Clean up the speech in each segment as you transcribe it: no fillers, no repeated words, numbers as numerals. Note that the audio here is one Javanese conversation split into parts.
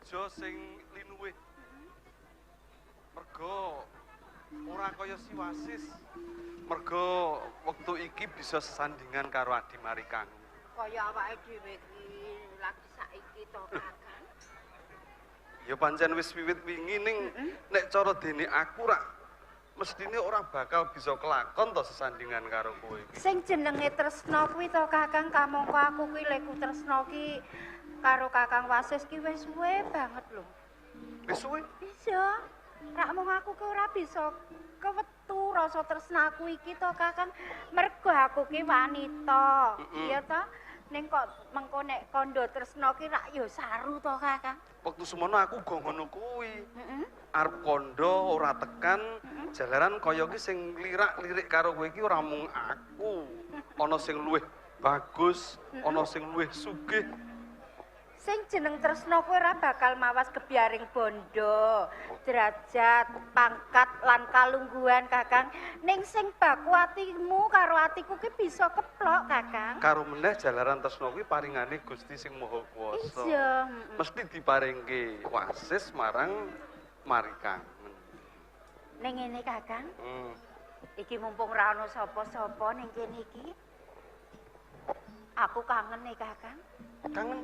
Bejo sing linuwih. Mergo ora kaya si Wasis. Mergo wektu iki bisa sesandingan karo Adi Marikang. Kaya awake dhewe iki lagi saiki to, Kakang. Ya pancen wis wiwit wingi ning nek cara dene aku rak mestine ora bakal bisa kelakon to sesandingan karo kowe iki. Sing jenenge tresna kuwi to, Kakang, kamangka aku kuwi leku tresna ki karo Kakang Wasis ki wis suwe banget lho. Wis suwe? Iya. Rak mung aku ki ora bisa kewetu rasa tresnaku iki to, Kakang. Mergo aku ki wanita. Iya to? Ning kok mengko nek kandha tresna ki rak ya saru to, Kakang. Wektu semono aku uga ngono kuwi. Arep kandha ora tekan, jalaran kaya ki sing lirak-lirik karo kowe iki ora mung aku. Ana sing luwih bagus, ana sing luwih sugih. Sing jeneng tresna kuwi ora bakal mawas gebyaring bondo, derajat, pangkat lan kalungguhan, Kakang. Ning sing baku atimu karo atiku ki bisa keplok, Kakang. Karo meneh jalaran tresna kuwi paringane Gusti sing Maha Kuwasa. Iya. Mesti diparingke Wasis marang Marikang. Ning ngene, Kakang. Iki mumpung ra ono sapa-sapa ning kene iki. Aku kangen nih, Kakang. Kangen?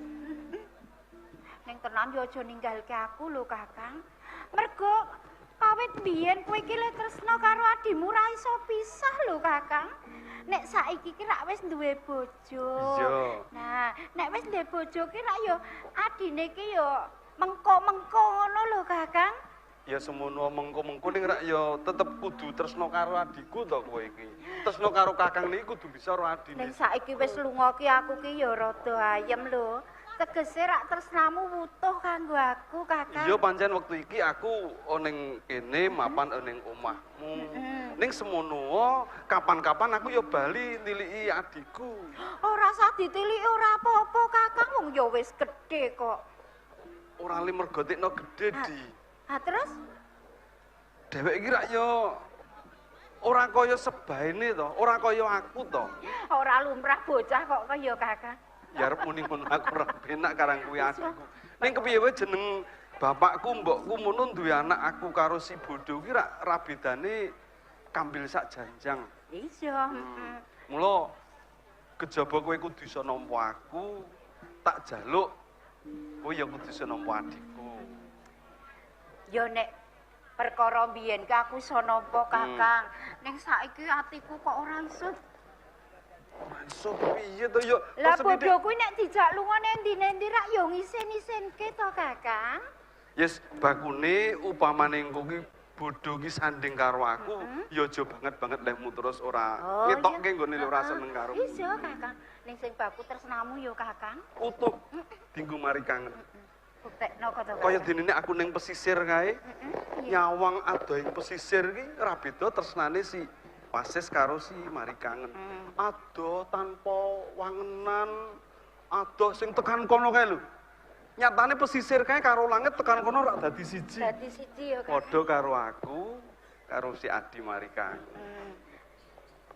Ning tenan yo aja ninggalke aku lho, Kakang. Mergo kawit biyen kowe iki le tresna karo adimu ra iso pisah lho, Kakang. Nek saiki ki rak wis duwe bojo. Iya. Nah, nek wis duwe bojo ki rak yo adine ki yo mengko-mengko ngono lho, Kakang. Ya semono mengko-mengko ning rak yo tetep kudu tresna karo adikku to kowe iki. Tresna karo Kakang niki kudu bisa karo adine. Ning saiki wis lunga ki aku ki yo rada ayem lho. Tegese rak tresnamu wutuh kanggo aku, Kakang. Iya pancen wektu iki aku ning kene mapan ning omahmu. Ning semono kapan-kapan aku yo bali niliki adikku. Ora usah ditiliki ora apa-apa, Kakang, wong yo wis gedhe kok. Ora li mergo tekno gedhe, Di. Ha terus? Dheweke iki rak yo ora kaya sebaene to, ora kaya aku to. Ora lumrah bocah kok kaya Kakang. Ya arep muni ngono aku ora penak karang kuwi adikku. Ning kepiye wae jeneng bapakku, mbokku ngono duwe anak aku karo si bodho kuwi rak ra bedane kambil sak janjang. Iya. Mula kejaba kowe kudu iso nampa aku, tak jaluk kowe ya kudu iso nampa adikku. Ya nek perkara mbiyen ki aku iso nampa, Kakang. Ning saiki atiku kok ora iso. Ora iso piye to yo? Lah bodho kuwi nek dijak lunga nendi-nendi rak yo ngisin-isinke to, Kakang. Yes, bakune upamane engko ki bodho ki sanding karo aku, ya aja banget-banget lehmu terus ora ngetokke nggone ora seneng karo. Iya, Kakang. Ning sing baku tresnamu yo, Kakang. Utuh dinggo mari kangen. Buktekno kok to. Kaya dene nek aku ning pesisir kae, nyawang adohing pesisir ki ora beda tresnane si Wasis karo si Mari Kangen. Adoh tanpa wangenan, adoh sing tekan kono kae lho. Nyatane pesisir kae karo langit tekan kono rak dadi siji. Dadi siji ya, Kakang. Padha karo aku, karo si Adi Mari Kangen.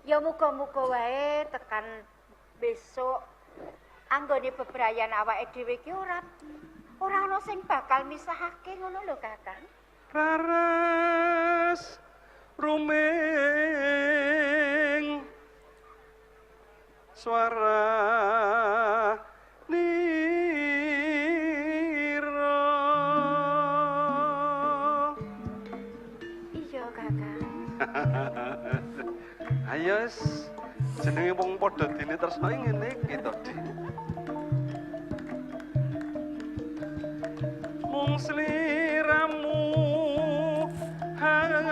Ya muga-muga wae tekan besok anggone bebrayan awake dhewe iki ora ana sing bakal misahake ngono lho, Kakang. Raras ruming suara nira. Iya, Kakang. Ayo jenenge wong padha dene tresna ngene iki to, Dik. Mung sliramu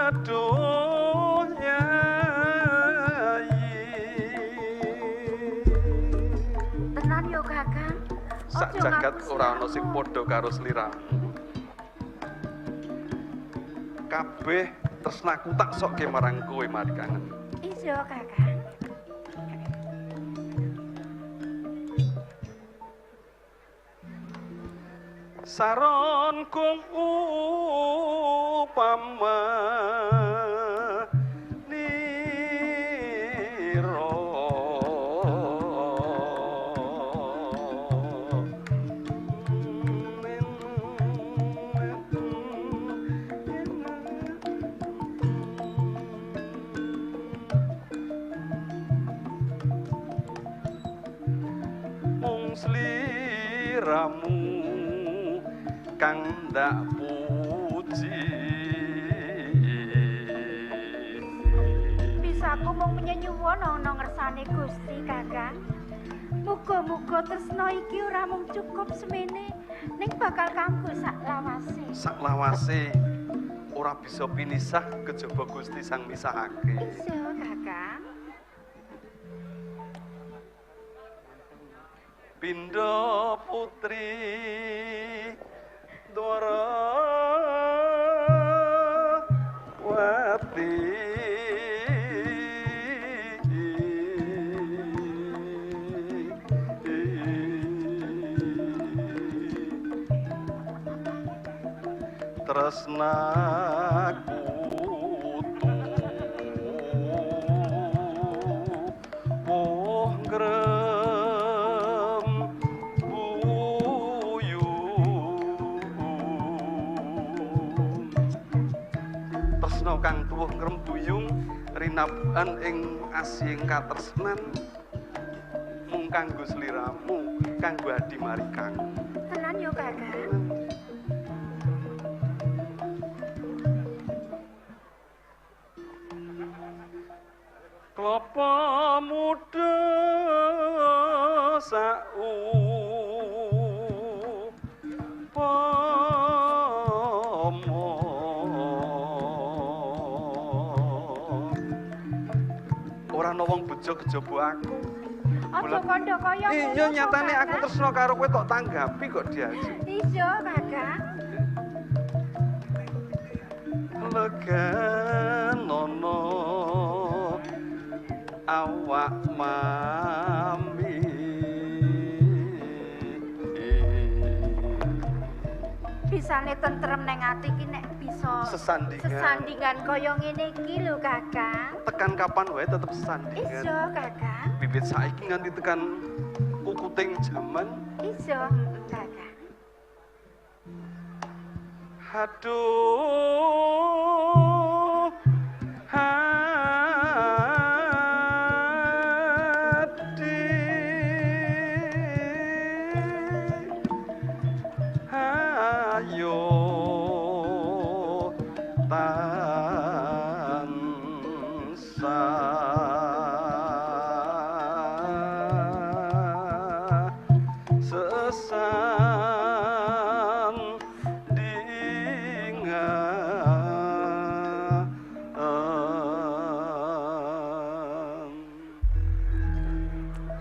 aduh yai. Tenan yo, Kakang. Sak jagat ora ana sing padha karo sliramu. Kabeh tresnaku tak sokke marang kowe, Mari Kangen. Iya, Kakang. Saron kung upama nira mung sliramu kang ndak puji. Bisaku mung menyenyuwun ana ngersane Gusti Kakang. Muga-muga tresna iki ora mung cukup semene, ning bakal kanggo sak lawase. Sak lawase ora bisa pinisah kejaba Gusti sang misahake. Iya, Kakang. Pindha putri Dwarawati tresnaku tuwuh ngrem buyung. Tresna kang tuwuh ngrembuyung rinabuhan ing asih katresnan mung kanggo sliramu, kanggo adi marikang. Tenan yo Kakang. Klopo muda saupama ora ana wong bejo kejaba aku. Aja kandha kaya ngono. Iya nyatane aku tresna karo kowe tok tanggapi kok diaji. Iya, Kakang. Legan nono awak mami. Bisane tentrem neng ati iki nek bisa sesandingan kaya ngene iki lho Kakang. Tekan kapan wae tetep sesandingan. Iya Kakang. Bibit saiki nganti tekan kukuting jaman. Iya Kakang. Aduh ayo tansah sesandingan.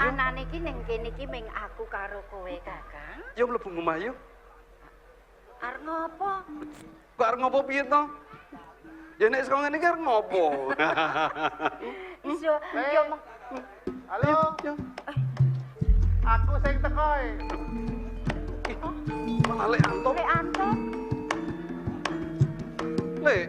Anane iki ning kene iki ming aku karo kowe Kakang. Yo mlebu omah yo. Arep ngopo? Kok arep ngopo piye to? Ya nek saka ngene iki arep ngopo? Iso yo meng... Halo. Aku sing teko e. Malah Lek Anto. Lek Anto. Lek.